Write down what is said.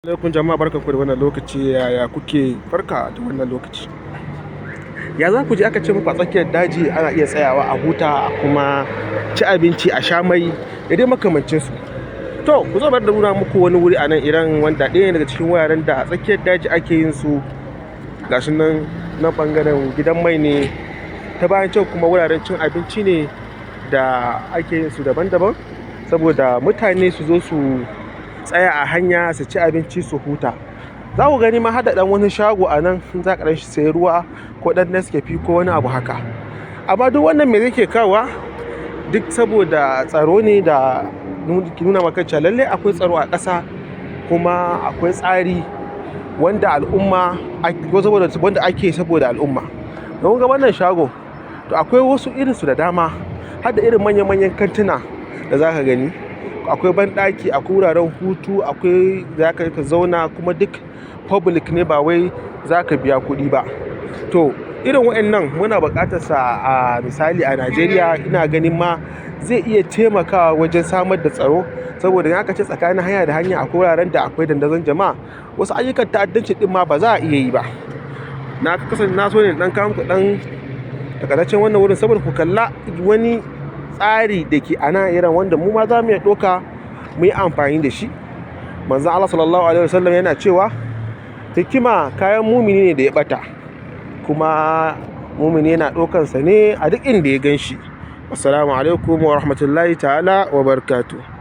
Alaikum jama'a, barkanku da wannan lokaci. Yaya kuke? Barka da wannan lokaci. Ya za ku je aka ce muku a tsakiyar daji ana iya tsayawa a huta, a kuma ci abinci, a sha mai da dai makamancinsu? To, ku zo bari da nuna muku wani wuri a nan Iran, wanda ɗaya ne daga cikin wuraren da a tsakiyar daji ake yin su. Gashi nan, nan ɓangaren gidan mai ne, ta bayan can kuma wuraren cin abinci ne da ake yin su daban-daban saboda mutane su zo su tsaya a hanya, su ci abinci, su huta. Za ku gani ma har da ɗan wani shago a nan, za ka ɗan sayi ruwa ko ɗan Nescafe ko wani abu haka. Amma duk wannan me yake kawowa? Duk saboda tsaro ne, da nuna maka cewa lallai akwai tsaro a ƙasa, kuma akwai tsari wanda al'umma saboda wanda ake saboda al'umma. Kun ga wannan shago, to akwai wasu irinsu da dama, har da irin manya-manyan kantuna da za ka gani. Akwai banɗaki, akwai wuraren hutu, akwai za ka zauna, kuma duk public ne, ba wai za ka biya kuɗi ba. To, irin waɗannan muna buƙatar sa a misali a Najeriya. Ina ganin ma zai iya taimakawa wajen samar da tsaro, saboda in aka ce tsakanin hanya da hanya akwai wuraren da akwai dandazon jama'a, wasu ayyukan ta'addanci ɗin ma ba za a iya yi ba. Na kasance na so ne ɗan kawo muku ɗan takaitaccen wannan wurin saboda ku kalla wani tsari da ke a nan Iran wanda mu ma za mu iya ɗauka mu yi amfani da shi. Manzon Allah sallallahu alaihi wasallam yana cewa hikima kayan mumini ne da ya ɓata, kuma mumini yana ɗaukansa ne a duk inda ya gan shi. Assalamu alaikum wa rahmatullahi ta'ala wa barakatuh.